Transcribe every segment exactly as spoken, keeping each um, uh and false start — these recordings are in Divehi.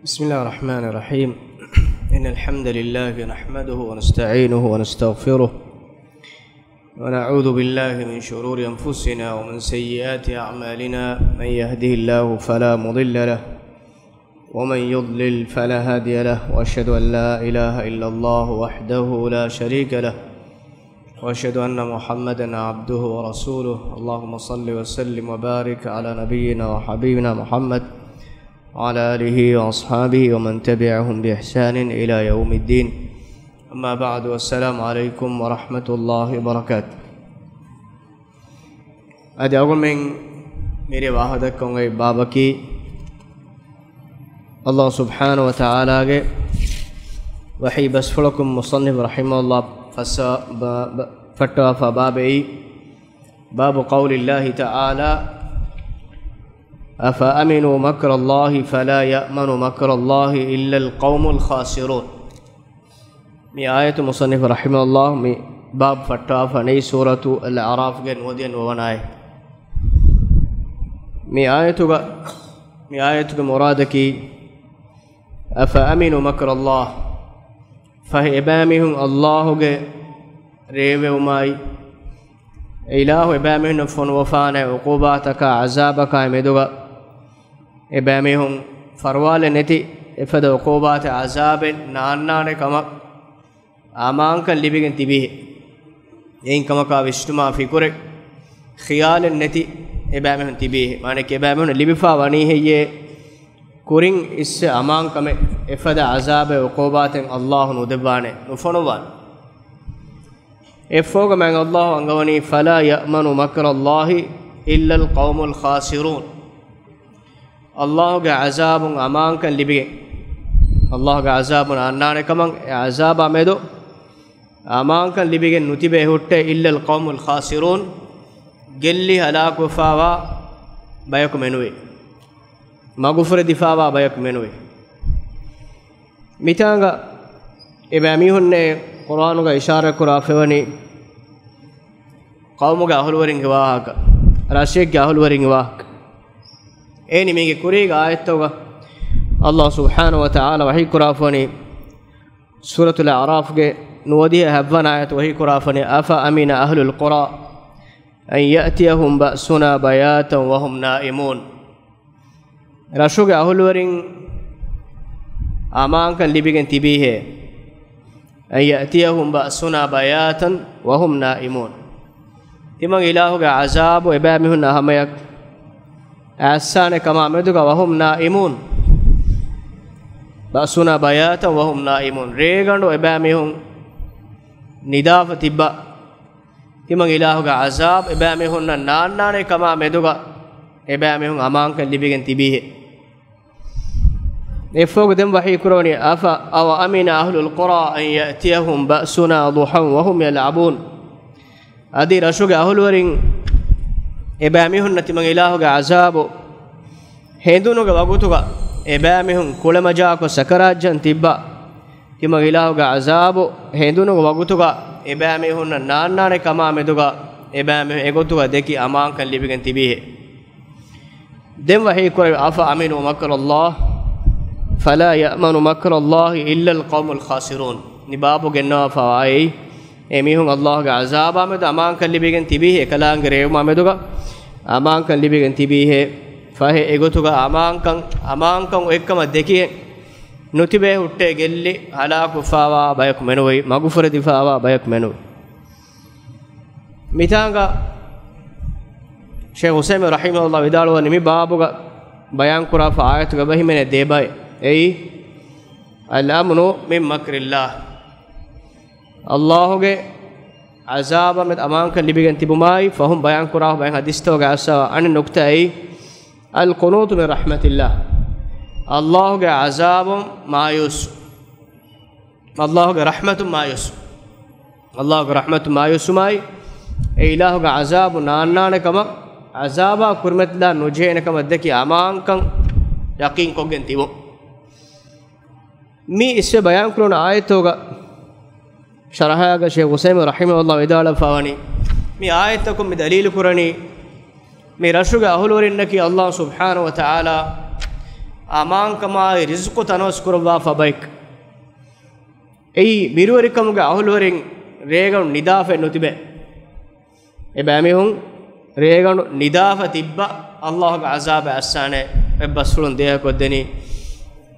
بسم الله الرحمن الرحيم. إن الحمد لله نحمده ونستعينه ونستغفره، ونعوذ بالله من شرور أنفسنا ومن سيئات أعمالنا. من يهده الله فلا مضل له، ومن يضلل فلا هادي له، وأشهد أن لا إله إلا الله وحده لا شريك له، وأشهد أن محمدا عبده ورسوله. اللهم صل وسلم وبارك على نبينا وحبيبنا محمد وعلى آله وأصحابه ومن تبعهم بإحسان إلى يوم الدين. أما بعد، والسلام عليكم ورحمة الله وبركاته. އަދި އަޅުގަނޑުމެން މިރޭ ވާހަކަދައްކަން އޮތް ބާބަކީ، އައްލާހު ސުބްޙާނަހު ވަތަޢާލާގެ ވަޙީ ބަސްފުޅަކުން މުޞައްނިފު ރަޙިމަހުﷲ ފައްސަ-، ބަ-، ބަ-، ފައްޓަވާފާ ބާބެއް، باب قول الله تعالى، أفأمنوا مكر الله فلا يأمن مكر الله إلا القوم الخاسرون. މި އާޔަތު މުޞައްނިފު ރަޙިމަހުﷲ މި ބާބު ފައްޓާފަ ނެތް ސޫރަތު އަލް އަޢްރާފްގެ ނުވަދިހަ ނުވަވަނަ އާޔަތް. މި އާޔަތުގަ، މި އާޔަތުގެ މުރާދަކީ، أفأمنوا مكر الله، ފަހެ އެބައިމީހުން އައްލާހުގެ ރޭވެވުމާއި، އެ އިލާހު އެބައިމީހުންނަށް ފޮނުވަފާނެ އުޤޫބާތަކާ ޢަޒާބަކާ މެދުގަ އެބައިމީހުން ފަރުވާލެއް ނެތި އެފަދަ އުޤޫބާތެއް ޢަޒާބެއް ނާންނާނެ ކަމަށް އަމާންކަން ލިބިގެން ތިބީހޭ. އެއިން ކަމަކާ ވިސްނުމާ ފިކުރެއް ޚިޔާލެއް ނެތި އެބައިމީހުން ތިބީހޭ. މާނައަކީ އެބައިމީހުން ލިބިފާ ވަނީ ހެއްޔޭ؟ ކުރިން އިއްސެ އަމާންކަމެއް އެފަދަ ޢަޒާބެއް އުޤޫބާތެއް އައްލާހު ނުދެއްވާނެ، ނުފޮނުއްވާނެ. އެއަށްފަހުގަ މާތް އައްލާހު އަންގަވަނީ، فلا يأمن مكر الله إلا القوم الخاسرون. އައްލާހުގެ ޢަޒާބުން އަމާންކަން ލިބިގެން، އައްލާހުގެ ޢަޒާބު ނާންނާނެ ކަމަށް އެ ޢަޒާބާ މެދު އަމާންކަން ލިބިގެން ނުތިބޭ ހުއްޓޭ، إلا القوم الخاسرون، ގެއްލި ހަލާކުވެފާވާ ބަޔަކު މެނުވޭ. މަގުފުރެދިފާވާ ބަޔަކު މެނުވޭ. މިތާނގަ އެބައިމީހުންނޭ ޤުރްއާނުގަ އިޝާރާތް ކުރާ ފެވަނީ ޤައުމުގެ އަހުލުވެރިންގެ ވާހަކަ، ރަށެއްގެ އަހުލުވެރިންގެ ވާހަކަ. އޭނި މީގެ ކުރީގެ އާޔަތްތަކުގަ އައްލާހު ސުބްޙާނަހު ވަތަޢާލާ ވަޙީ ކުރާފަވަނީ، ސޫރަތުލް އަޢްރާފްގެ ނުވަދިހަ ހަތްވަނަ އާޔަތު ވަޙީ ކުރާފަވަނީ، أفأمن أهل القرى أن يأتيهم بأسنا بياتا وهم نائمون. ރަށުގެ އަހުލުވެރިން އަމާންކަން ލިބިގެން ތިބީހޭ، أن يأتيهم بأسنا بياتا وهم نائمون. ތިމަން އިލާހުގެ ޢަޒާބު އެބައިމީހުންނަށް ހަމަޔަށް އައްސާނެ ކަމާ މެދުގަ، وهم نائمون، بأسنا بياتا وهم نائمون، ރޭގަނޑު އެބައިމީހުން ނިދާފަ ތިއްބާ، ތިމަން އިލާހުގެ ޢަޒާބު އެބައިމީހުންނަށް ނާންނާނެ ކަމާ މެދުގަ އެބައިމީހުން އަމާންކަން ލިބިގެން ތިބީހޭ. އެއަށްފަހުގަ ދެން ވަޙީ ކުރަވަނީ، أفأ-، أوأمن أهل القرى أن يأتيهم بأسنا ضحى وهم يلعبون. އަދި ރަށުގެ އަހުލުވެރިން އެބައިމީހުންނަށް ތިމަން އިލާހުގެ ޢަޒާބު ހެނދުނުގެ ވަގުތުގަ އެބައިމީހުން ކުޅެމަޖާކޮށް ސަކަރާތްޖަން ތިއްބާ، ތިމަން އިލާހުގެ ޢަޒާބު ހެނދުނުގެ ވަގުތުގަ އެބައިމީހުންނަށް ނާންނާނެ ކަމާ މެދުގަ އެބައިމީހުން އެގޮތުގަ ދެކި އަމާންކަން ލިބިގެން ތިބީހޭ. ދެން ވަޙީ ކުރެވި، أفأمنوا مكر الله فلا يأمن مكر الله إلا القوم الخاسرون. މި ބާބު ގެންނަވާފަވާ އެއީ، އެމީހުން އައްލާހުގެ ޢަޒާބާ މެދު އަމާންކަން ލިބިގެން ތިބީހޭ، އެކަލާނގެ ރޭވުމާ މެދުގަ އަމާންކަން ލިބިގެން ތިބީހޭ. ފަހެ އެގޮތުގަ އަމާންކަން، އަމާންކަން އޮތްކަމަށް ދެކިގެން ނުތިބޭ ހުއްޓޭ، ގެއްލި ހަލާކުވެފާވާ ބަޔަކު މެނުވީ، މަގުފުރެދިފާވާ ބަޔަކު މެނުވީ. މިތާނގަ ޝޭޚް ޢުސައިމީން ރަޙިމަހުﷲ ވިދާޅުވަނީ، މި ބާބުގަ ބަޔާންކުރާފަ އާޔަތުގަ އެބަ ހިމެނޭ ދެ ބައެއް. އެއީ، الأمن من مكر الله، އައްލާހުގެ ޢަޒާބާ މެދު އަމާންކަން ލިބިގެން ތިބުމާއި، ފަހުން ބަޔާންކުރާ ބައެއް ޙަދީޘްތަކުގެ އައިސް އަނެއް ނުކުތާ އެއީ، القنوط من رحمة الله، އައްލާހުގެ ޢަޒާބުން މާޔޫސް، އައްލާހުގެ ރަޙްމަތުން މާޔޫސް، އައްލާހުގެ ރަޙްމަތުން މާޔޫސުމާއި، އެ އިލާހުގެ ޢަޒާބު ނާންނާނެ ކަމަށް، ޢަޒާބާ ކުރިމަތިލާ ނުޖެހޭނެ ކަމަށް ދެކި އަމާންކަން ޔަޤީންކޮށްގެން ތިބުން. މި އިސްވެ ބަޔާންކުރުނު އާޔަތުގަ ޝަރަޙާގަ ޝޭޚް ޢުސައިމީން ރަޙިމަހުﷲ ވިދާޅުވެފަވަނީ، މި އާޔަތަކުން މި ދަލީލު ކުރަނީ، މި ރަށުގެ އަހުލުވެރިންނަކީ އައްލާހު ސުބްޙާނަހު ވަތަޢާލާ އަމާންކަމާއި ރިޒުޤު ތަނަވަސް ކުރައްވާފަ ބައެއް. އެއީ ބިރުވެރިކަމުގެ އަހުލުވެރިން ރޭގަނޑު ނިދާފައެއް ނުތިބޭ. އެބައިމީހުން ރޭގަނޑު ނިދާފަ ތިއްބަ ﷲ ގެ ޢަޒާބަށް އައްސާނެ އެއްބަސްފުޅުން ދޭހަކޮށްދެނީ.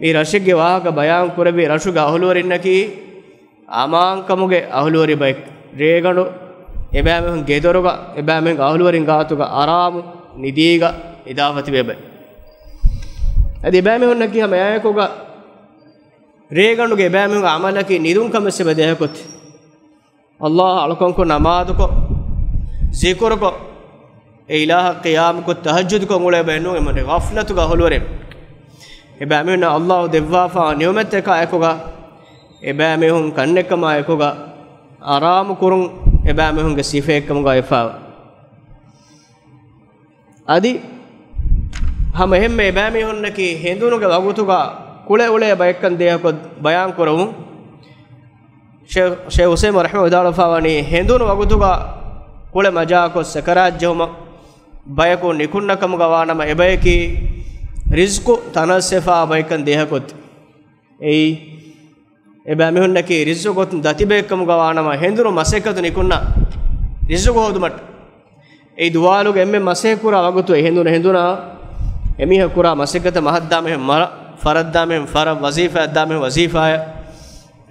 މި ރަށެއްގެ ވާހަކަ ބަޔާން ކުރެއްވި ރަށުގެ އަހުލުވެރިންނަކީ އަމާންކަމުގެ އަހުލުވެރި ބައެއް. ރޭގަނޑު އެބައިމީހުން ގެދޮރުގަ، އެބައިމީހުންގެ އަހުލުވެރިން ގާތުގަ އަރާމު ނިދީގަ ނިދާފަ ތިބޭ ބައެއް. އަދި އެބައިމީހުންނަކީ ހަމަ އެއާއެކުގަ ރޭގަނޑުގެ އެބައިމީހުންގެ ޢަމަލަކީ ނިދުން ކަމެއް އެބަ ދޭހަކޮށް. ﷲ އަޅުކަންކޮށް ނަމާދުކޮށް، ޒިކުރުކޮށް، އެ އިލާހަށް ޤިޔާމުކޮށް، ތަހައްޖުދުކޮށް އުޅޭ ބައެއް ނޫން. އެމަނި ޣަފްލަތުގަ އަހުލުވެރިން. އެބައިމީހުންނަށް ﷲ ދެއްވާފާ ނިޢުމަތްތަކާ އެކުގަ، އެބައިމީހުން ކަންނެއްކަމާ އެކުގަ، އަރާމު ކުރުން އެބައިމީހުންގެ ސިފައެއްކަމުގަ ވެފާވެ. އަދި ހަމަ އެހެންމެ އެބައިމީހުންނަކީ ހެނދުނުގެ ވަގުތުގަ ކުޅެ އުޅޭ ބައެއްކަން ދޭހަކޮށް ބަޔާން ކުރަމުން، ޝޭ-، ޝޭޚް ހުސެއިން ރަޙްމަހު ވިދާޅުވެފާވަނީ، ހެނދުނު ވަގުތުގަ ކުޅެ މަޖާކޮށް، ސަކަރާތް ޖެހުމަށް ބަޔަކު ނިކުންނަ ކަމުގަ ވާނަމަ، އެބަޔަކީ ރިޒްޤު ތަނަވަސްވެފާ ބައެއްކަން ދޭހަކޮށް. އެއީ، އެބައިމީހުންނަކީ ރިޒުގު ގޮތުން ދަތިބައެއްކަމުގަ ވާނަމަ، ހެނދުނު މަސައްކަތު ނިކުންނަ ރިޒުގު ހޯދުމަށް. އެއީ ދުވާލުގެ އެންމެ މަސައްކަތް ކުރާ ވަގުތު އެ ހެނދުނު، ހެނދުނާ އެމީހަ ކުރާ މަސައްކަތަށް މަހަށްދާ މީހުން މަހަށް، ފަރަށްދާ މީހުން ފަރަށް، ވަޒީފާއަށް ދާ މީހުން ވަޒީފާއަށް.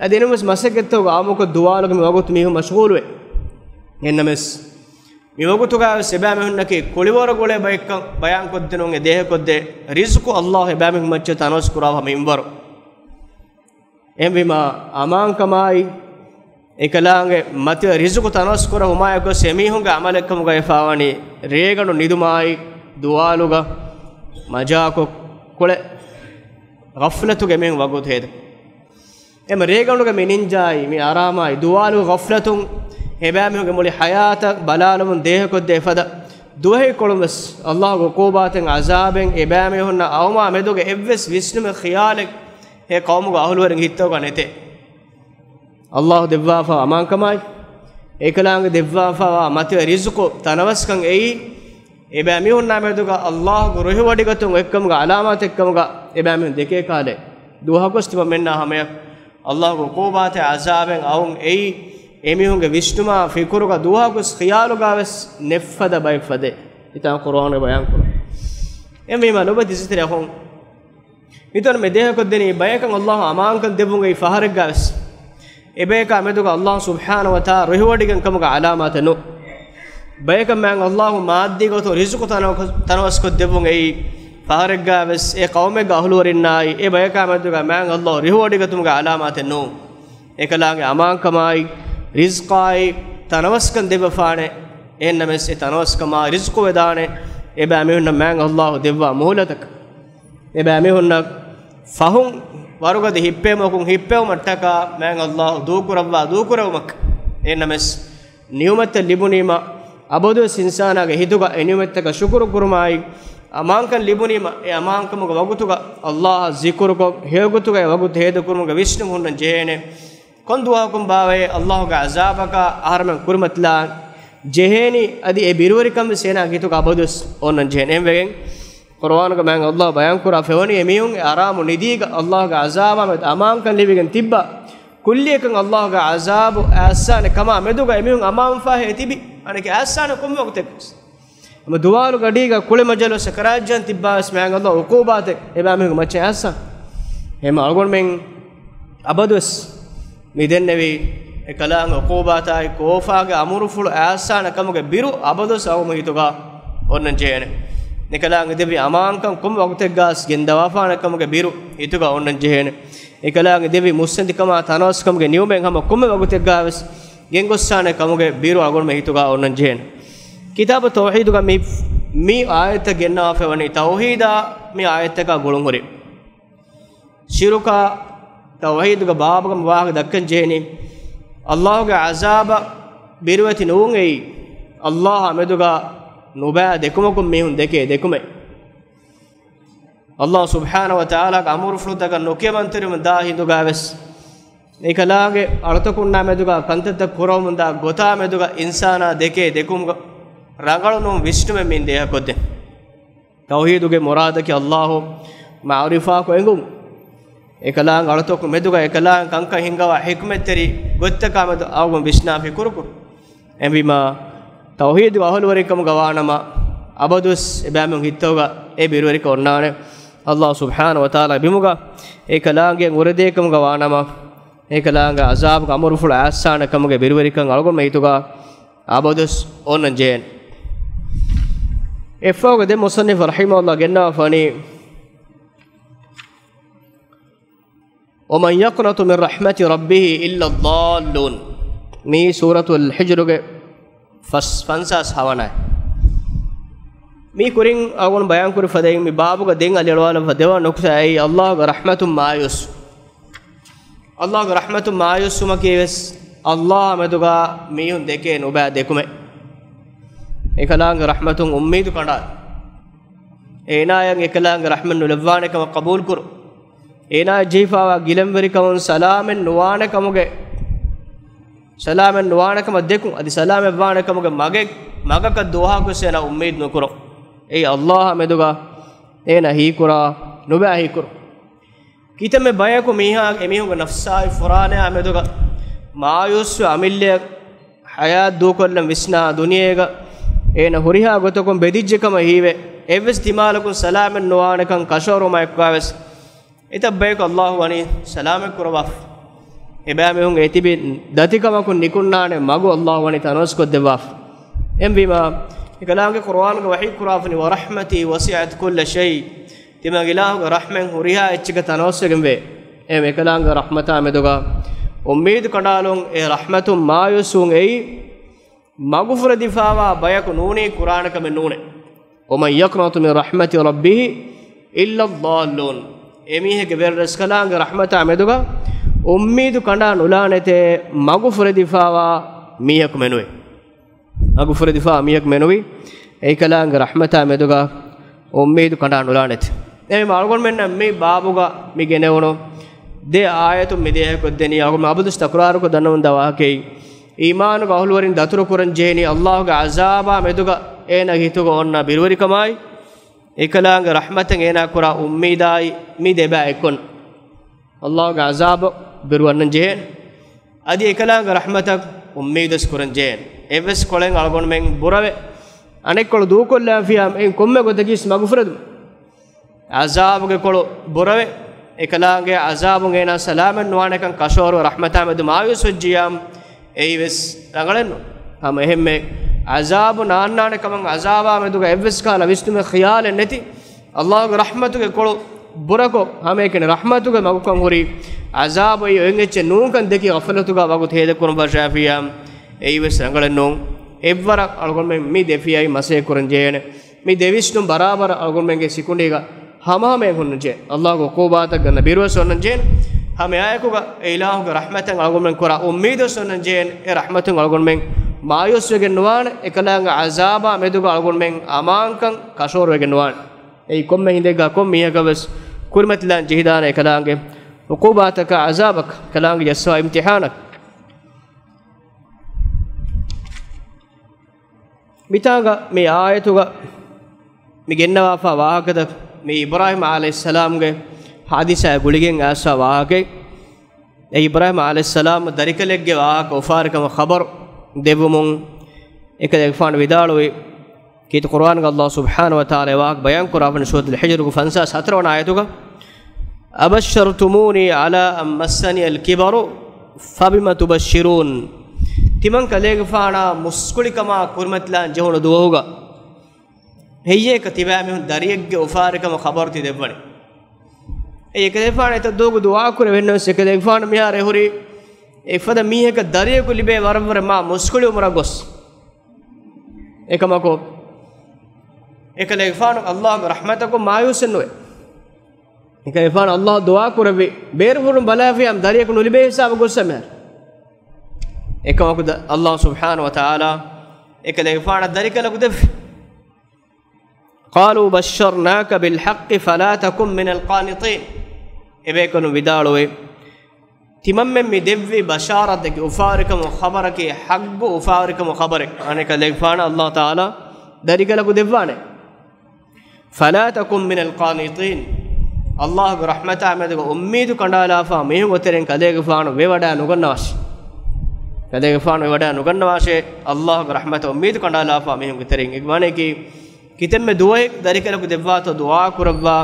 އަދި އެންމެ މަސައްކަތްތަކުގެ އާއްމުކޮށް ދުވާލުގެ މި ވަގުތު މީހުން މަޝްޣޫލުވޭ. އެންނަމެސް، މި ވަގުތުގަވެސް އެބައިމީހުންނަކީ ކުޅިވަރު ގުޅޭ ބައެއްކަން ބަޔާންކޮށްދިނުން އެ ދޭހަކޮށްދޭ ރިޒުޤު ﷲ އެބައިމީހުން މައްޗަށް ތަނަވަސް ކުރާފަ މިންވަރު. އެހެންވީމާ، އަމާންކަމާއި، އެކަލާނގެ މަތިވެ ރިޒުޤު ތަނަވަސް ކުރެވުމާއެކު ގޮސް އެމީހުންގެ ޢަމަލެއްކަމުގައި ވެފާވަނީ، ރޭގަނޑު ނިދުމާއި، ދުވާލުގަ މަޖާކޮށް، ކުޅެ ޣަފްލަތުގެ މީހުން ވަގުތު ހޭދަ. އެމަ ރޭގަނޑުގަ މި ނިންޖާއި، މި އަރާމާއި، ދުވާލު ޣަފްލަތުން އެބައިމީހުންގެ މުޅި ޙަޔާތަށް ބަލާލުމުން ދޭހަކޮށްދޭ ފަދަ ދުވަހެއްކޮޅުން ވެސް، ﷲ ގެ ޢުޤޫބާތެއް ޢަޒާބެއް އެބައިމީހުންނަށް އައުމާ މެދުގަ އެއްވެސް ވިސްނުމެއް ޚިޔާލެއް އެ ޤައުމުގެ އަހުލުވެރިން ހިތަށް ނެތޭ. ﷲ ދެއްވާފަ އަމާންކަމާއި، އެކަލާނގެ ދެއްވާފަވާ މަތިވެ ރިޒުޤު ތަނަވަސްކަން އެއީ، އެބައިމީހުންނާ މެދުގަ ﷲ ގެ ރުހިވޮޑިގަތުން އޮތްކަމުގެ ޢަލާމާތެއްކަމުގަ އެބައިމީހުން ދެކޭ ކާލެ، ދުވަހަކުވެސް ތިބަ މެންނާ ހަމަޔަށް ﷲ ގެ ޢުޤޫބާތެއް ޢަޒާބެއް އައުން އެއީ، އެމީހުންގެ ވިސްނުމާ ފިކުރުގަ ދުވަހަކުވެސް ޚިޔާލުގަވެސް ނެތްފަދަ ބައެއް ފަދަ އެތާ ޤުރުއާނުގަ ބަޔާންކުރަން. އެހެންވީމާ ލޮބުވެތި އިޒަތްތެރި އަޚުން، މިތަނުން މި ދޭހަކޮށްދެނީ ބަޔަކަށް ﷲ އަމާންކަން ދެއްވުން އެއީ ފަހަރެއްގަވެސް. އެބަޔަކާ މެދުގަ ﷲ ސުބްޙާނަހޫ ވަތަޢާލާ ރުހިވޮޑިގެން ކަމުގެ ޢަލާމާތެއް ނޫން. ބަޔަކަށް މާތް ﷲ މާއްދީ ގޮތުން ރިޒުޤު ތަނަވަސް-، ތަނަވަސްކޮށްދެއްވުން އެއީ ފަހަރެއްގަވެސް އެ ޤައުމެއްގެ އަހުލުވެރިންނާއި އެ ބަޔަކާ މެދުގަ މާތް ﷲ ރިހިވޮޑިގަތުމުގެ ޢަލާމާތެއް ނޫން. އެކަލާނގެ އަމާންކަމާއި، ރިޒްޤާއި، ތަނަވަސްކަން ދެއްވަފާނެ. އެހެންނަމަވެސް އެ ތަނަވަސްކަމާ ރިޒްޤު ވެދާނެ އެބައިމީހުންނަށް މާތް ﷲ ދެއްވާ މުހުލަތަކަށް. އެބައިމީހުންނަށް ފަހުން ވަރުގަދަ ހިއްޕެވުމަކުން ހިއްޕެވުމަށްޓަކާ މާތް ﷲ ދޫކުރައްވާ ދޫކުރެވުމަކަށް. އެހެންނަމަވެސް ނިޢުމަތްތައް ލިބުނީމަ، އަބަދުވެސް އިންސާނާގެ ހިތުގަ އެ ނިޢުމަތްތަކަށް ޝުކުރު ކުރުމާއި، އަމާންކަން ލިބުނީމަ، އެ އަމާންކަމުގެ ވަގުތުގަ ﷲ އަށް ޒިކުރުކޮށް، ހެޔޮގޮތުގައި ވަގުތު ހޭދަކުރުމުގެ ވިސްނުން ހުންނަން ޖެހޭނެ. ކޮން ދުވަހަކުން ބާވައޭ ﷲ ގެ ޢަޒާބަކާ އަހަރުމެން ކުރިމަތިލާން ޖެހޭނީ؟ އަދި އެ ބިރުވެރިކަން ވެސް އޭނާގެ ހިތުގަ އަބަދުވެސް އޮންނަން ޖެހޭނެ. އެހެންވެގެން ޤުރުއާނުގަ މާތް ﷲ ބަޔާންކުރާ ފެވަނީ އެމީހުން އެ އަރާމު ނިދީގަ ﷲ ގެ ޢަޒާބާ މެދު އަމާންކަން ލިބިގެން ތިއްބާ ކުއްލިއަކަށް ﷲ ގެ ޢަޒާބު އައްސާނެ ކަމާ މެދުގަ އެމީހުން އަމާންފާހޭ ތިބި، އަނެކެ އައްސާނެ ކޮންމެ ވަގުތެއް ވެސް. ހަމަ ދުވާލު ގަޑީގަ ކުޅެ މަޖަލު ސަކަރާތް ޖަހަން ތިއްބާވެސް މާތް ﷲ ޢުޤޫބާތެއް އެބައިމީހުންގެ މައްޗަށް އައްސާ. އެހެން އަޅުގަނޑުމެން އަބަދުވެސް މި ދެންނެވި އެކަލާނގެ ޢުޤޫބާތާއި ކޯފާގެ އަމުރުފުޅު އައްސާނެ ކަމުގެ ބިރު އަބަދުވެސް އައުމު ހިތުގަ އޮންނަން ޖެހޭނެ. އެކަލާނގެ ދެއްވި އަމާންކަން ކޮންމެ ވަގުތެއްގަސް ގެންދަވާފާނެ ކަމުގެ ބިރު ހިތުގަ އޮންނަން ޖެހޭނެ. އެކަލާނގެ ދެއްވި މުއްސަނދިކަމާ ތަނަވަސްކަމުގެ ނިޢުމަތް ހަމަ ކޮންމެ ވަގުތެއްގަވެސް ގެންގޮއްސާނެ ކަމުގެ ބިރު އަޅުގަނޑުމެން ހިތުގަ އޮންނަން ޖެހޭނެ. ކިތާބު ތައުޙީދުގަ މި، މި އާޔަތަށް ގެންނަވާފައިވަނީ ތައުޙީދާ މި އާޔަތަކާ ގުޅުންހުރި. ޝިރުކާ ތައުޙީދުގެ ބާބުގަ މި ވާހަކަ ދައްކަން ޖެހެނީ، ﷲ ގެ ޢަޒާބަށް ބިރުވެތި ނުވުން އެއީ، ﷲ އާ މެދުގަ ނުބައި ދެކުމަކުން މީހުން ދެކޭ ދެކުމެއް. ﷲ ސުބްޙާނަހޫ ވަތަޢާލާގެ އަމުރުފުޅުތަކަށް ނުކިޔަމަންތެރިވުމަށް ދާ ހިނދުގަވެސް، އެކަލާނގެ އަޅުތަކުންނާ މެދުގަ ކަންތައްތައް ކުރަވަމުންދާ ގޮތާ މެދުގަ އިންސާނާ ދެކޭ ދެކުމުގަ ރަނގަޅު ނޫން ވިސްނުމެއް މިން ދޭހަކޮށްދޭ. ތައުޙީދުގެ މުރާދަކީ ﷲ މަޢުރިފާކޮށް އެނގުން، އެކަލާނގެ އަޅުތަކު މެދުގަ އެކަލާނގެ ކަންކަން ހިންގަވާ ޙިކްމަތްތެރި ގޮތްތަކާ މެދު އަޅުގަނޑު ވިސްނާ ފިކުރުކުރުން. އެހެންވީމާ، ތައުޙީދުގެ އަހުލުވެރިކަމުގަ ވާނަމަ، އަބަދުވެސް އެބައިމީހުން ހިތުގަ އެ ބިރުވެރިކަން އޮންނާނެ. އައްލާހު ސުބްޙާނަހު ވަތަޢާލާގެ ބިމުގަ އެކަލާނގެ އުރެދޭކަމުގަ ވާނަމަ، އެކަލާނގެ ޢަޒާބުގެ އަމުރުފުޅު އައްސާނެ ކަމުގެ ބިރުވެރިކަން އަޅުގަނޑުމެން ހިތުގަ އަބަދުވެސް އޮންނަން ޖެހޭނެ. އެއަށްފަހުގަ ދެން މުޞައްނިފު ރަޙިމަހުﷲ ގެންނަވާފަ ވަނީ، وَمَنْ يَقْنَطُ مِنْ رَحْمَةِ رَبِّهِ إِلَّا الضَّالُّونَ. މީ ސޫރަތުލް ޙިޖްރުގެ ފަސް، ފަންސާސް ހަވަނަ އާޔަތް. މީ ކުރިން އަޅުގަނޑު ބަޔާންކުރި ފަދައިން، މި ބާބުގަ ދެން އަލިއަޅުވާލަން ފަދައިން ނުކުތާ އެއީ އައްލާހުގެ ރަޙްމަތުން މާޔޫސް. އައްލާހުގެ ރަޙްމަތުން މާޔޫސްވުމަކީ ވެސް އައްލާހާ މެދުގަ މީހުން ދެކޭ ނުބައި ދެކުމެއް. އެކަލާނގެ ރަޙްމަތުން އުއްމީދު ކަނޑާލުން. އޭނާޔަށް އެކަލާނގެ ރަޙްމަތް ނުލައްވާނެ ކަމަށް ޤަބޫލުކުރުން. އޭނާޔަށް ޖެހިފައިވާ ގިލަންވެރިކަމުން ސަލާމަތް ނުވާނެ ކަމުގެ، ސަލާމަތް ނުވާނެ ކަމަށް ދެކުން. އަދި ސަލާމަތް ވާނެ ކަމުގެ މަގެއް، މަގަކަށް ދުވަހަކުވެސް އޭނާ އުއްމީދު ނުކުރުން. އެއީ އައްލާހާ މެދުގަ އޭނާ ހީކުރާ ނުބައި ހީކުރުން. ކިތަންމެ ބަޔަކު މީހާ، އެމީހުންގެ ނަފްސާއި ފުރާނަޔާ މެދުގަ މާޔޫސްވެ އަމިއްލަޔަށް ޙަޔާތް ދޫކޮށްލަން ވިސްނާ ދުނިޔޭގަ އޭނަ ހުރިހާ ގޮތަކުން ބެދިއްޖެ ކަމަށް ހީވެ، އެއްވެސް ދިމާލަކުން ސަލާމަތް ނުވާނެކަން ކަށަވަރުވުމާއެކުގަވެސް އެތައް ބަޔަކު އައްލާހު ވަނީ ސަލާމަތް ކުރައްވާފަ. އެބައިމީހުން އެތިބި ދަތިކަމަކުން ނިކުންނާނެ މަގު އައްލާހު ވަނީ ތަނަވަސްކޮށްދެއްވާފަ. އެހެންވީމާ، އެކަލާނގެ ޤުރުއާނުގަ ވަޙީ ކުރާފަނި، وَرَحْمَتِي وَسِعَتْ كُلَّ شَيْءٍ. ތިމަން އިލާހުގެ ރަޙްމަތް ހުރިހާ އެއްޗެއްގަ ތަނަވަސްވެގެންވޭ. އެހެން އެކަލާނގެ ރަޙްމަތާ މެދުގަ އުއްމީދު ކަނޑާލުން، އެ ރަޙްމަތުން މާޔޫސްވުން އެއީ މަގުފުރެދިފާވާ ބަޔަކު ނޫނީ ކުރާނެ ކަމެއް ނޫނޭ. وَمَنْ يَقْنَطُ مِنْ رَحْمَةِ رَبِّهِ إِلَّا الضَّالُّونَ. އެމީހެއްގެ ވެރިރަސްކަލާނގެ ރަޙްމަތާ މެދުގަ އުއްމީދު ކަނޑާ ނުލާނެތޭ މަގުފުރެދިފާވާ މީހަކު މެނުވޭ. މަގުފުރެދިފާ މީހަކު މެނުވީ، އެކަލާނގެ ރަޙްމަތާ މެދުގަ އުއްމީދު ކަނޑާ ނުލާނެތި. އެހެންވީމަ އަޅުގަނޑުމެންނަށް މި ބާބުގަ މި ގެނެވުނު ދެ އާޔަތުން މި ދޭހަކޮށްދެނީ، އަޅުގަނޑު އަބަދުވެސް ތަކުރާރުކޮށް ދަންނަވަން ދާ ވާހަކައެއް. އީމާނުގެ އަހުލުވެރިން ދަތުރުކުރަން ޖެހެނީ އައްލާހުގެ ޢަޒާބާ މެދުގަ އޭނާގެ ހިތުގަ އޮންނަ ބިރުވެރިކަމާއި، އެކަލާނގެ ރަޙްމަތަށް އޭނާ ކުރާ އުއްމީދާއި، މި ދެބާ އެއްކޮށް އައްލާހުގެ ޢަޒާބު ބިރުވަންނަން ޖެހޭނެ. އަދި އެކަލާނގެ ރަޙްމަތަށް އުއްމީދުވެސް ކުރަން ޖެހޭނެ. އެއްވެސް ކޮޅެއް އަޅުގަނޑުމެން ބުރަވެ، އަނެއްކޮޅު ދޫކޮށްލާފިޔާ އެއިން ކޮންމެ ގޮތަކީސް މަގުފުރެދުމަށް. ޢަޒާބުގެ ކޮޅު ބުރަވެ، އެކަލާނގެ ޢަޒާބުން އޭނާ ސަލާމަތް ނުވާނެކަން ކަށަވަރު ރަޙްމަތާ މެދު މާޔޫސް ވެއްޖިޔާމު، އެއީވެސް ރަނގަޅެއްނު. ހަމަ އެހެންމެ ޢަޒާބު ނާންނާނެ ކަމަށް ޢަޒާބާ މެދުގަ އެއްވެސް ކަހަލަ ވިސްނުމެއް ޚިޔާލެއް ނެތި، އައްލާހުގެ ރަޙްމަތުގެ ކޮޅު ބުރަކޮށް، ހަމައެކަނި ރަޙްމަތުގެ މަގުކަން ހުރި ޢަޒާބު އެއީ އޮތް އެއްޗެއް ނޫންކަން ދެކި ޣަފްލަތުގަ ވަގުތު ހޭދަކުރުން ފަށާފިޔާ، އެއީވެސް ރަނގަޅެއް ނޫން. އެއްވަރަށް އަޅުގަނޑުމެން މި ދެ ފިޔައިން މަސައްކަތް ކުރަން ޖެހޭނެ. މި ދެ ވިސްނުން ބަރާބަރަށް އަޅުގަނޑުމެންގެ ސިކުނޑީގަ ހަމަހަމަޔަށް ހުންނަން ޖެހޭ. އައްލާހުގެ ޢުޤޫބާތަށް ގަންނަ ބިރުވެސް އޮންނަން ޖެހޭނެ. ހަމައެއާއެކުގަ އެ އިލާހުގެ ރަޙްމަތަށް އަޅުގަނޑުމެން ކުރާ އުއްމީދުވެސް އޮންނަން ޖެހޭނެ. އެ ރަޙްމަތުން އަޅުގަނޑުމެން މާޔޫސްވެގެން ނުވާނެ. އެކަލާނގެ ޢަޒާބާ މެދުގަ އަޅުގަނޑުމެން އަމާންކަން ކަށަވަރުވެގެން ނުވާނެ. އެއީ ކޮންމެ ހިނދެއްގަ ކޮން މީހަކަށްވެސް ކުރިމަތިލާން ޖެހިދާނެ އެކަލާނގެ ޢުޤޫބާތަކާ ޢަޒާބަކަށް، އެކަލާނގެ ޖައްސަވާ އިމްތިޙާނަކަށް. މިތާނގަ މި އާޔަތުގަ މި ގެންނަވާފާ ވާހަކަތައް މި އިބްރާހީމް ޢަލައިހިއްސަލާމްގެ ޙާދިސާއާ ގުޅިގެން އައިސްފާ ވާހަކައެއް. އެ އިބްރާހީމް ޢަލައިހިއްސަލާމް ދަރިކަލެއްގެ ވާހަކަ އުފާވެރިކަމަށް ޚަބަރު ދެއްވުމުން އެކަލޭގެފާނު ވިދާޅުވި، ކީރިތި ޤުރުއާނުގަ އައްލާހު ސުބްޙާނަހު ވަތަޢާލާ ވާހަކަ ބަޔާން ކުރާފަނި ސޫރަތުލް ޙިޖްރުގެ ފަންސާސް ހަތަރު ވަނަ އާޔަތުގަ، أَبَشَّرْتُمُونِي عَلَىٰ أَن مَّسَّنِيَ الْكِبَرُ فَبِمَ تُبَشِّرُونَ. ތިމަން ކަލޭގެފާނާ މުސްކުޅިކަމާ ކުރިމަތިލާން ޖެހުނު ދުވަހުގަ ހެއްޔޭކަ ތިބާމީހުން ދަރިއެއްގެ އުފާވެރިކަމަށް ޚަބަރު ތި ދެއްވަނީ؟ އެ އެކަލޭގެފާނު އެތައް ދުވަހަކު ދުޢާ ކުރެވެންނަވެސް އެކަލޭގެފާނު މިހާރު އެހުރީ އެފަދަ މީހަކަށް ދަރިޔަކު ލިބޭ ވަރަށްވުރެ މާ މުސްކުޅިވުމުން ގޮސް. އެކަމަކު، އެކަލޭގެފާނު އައްލާހުގެ ރަޙްމަތަކުން މާޔޫސެއް ނުވޭ. އެކަލޭގެފާނު އައްލާހަށް ދުޢާ ކުރެއްވި، ބޭރުފުށުން ބަލާފިޔާމަ ދަރިޔަކު ނުލިބޭ ހިސާބަށް ގޮއްސަ މިހާރު. އެކަމަކު ދަ-، އައްލާހު ސުބްޙާނަހު ވަތަޢާލާ އެކަލޭގެފާނަށް ދަރިކަލަކު ދެއްވި. قَالُوا بَشَّرْنَاكَ بِالْحَقِّ فَلَا تَكُن مِّنَ الْقَانِطِينَ. އެބޭކަލުން ވިދާޅުވި، ތިމަންމެން މި ދެއްވި ބަޝާރަތަކީ، އުފާވެރިކަމުގެ ޚަބަރަކީ، ޙައްޤު އުފާވެރިކަމުގެ ޚަބަރެއް. އަނެއް ކަލޭގެފާނަށް އައްލާހު ތަޢާލާ ދަރިކަލަކު ދެއްވާނެ. فَلَا تَكُن مِّنَ الْقَانِطِينَ. އައްލާހުގެ ރަޙްމަތާ މެދުގަ އުއްމީދު ކަނޑާލާފާ މީހުންގެ ތެރެއިން ކަލޭގެފާނު ވެވަޑާ ނުގަންނަވާށި. ކަލޭގެފާނު ވެވަޑާ ނުގަންނަވާށޭ، އައްލާހުގެ ރަޙްމަތަށް އުއްމީދު ކަނޑާލާފާ މީހުންގެ ތެރެއިން. އެ މާނަޔަކީ، ކިތަންމެ ދުވަހެއް ދަރިކަލަކު ދެއްވާތޯ ދުޢާ ކުރައްވާ،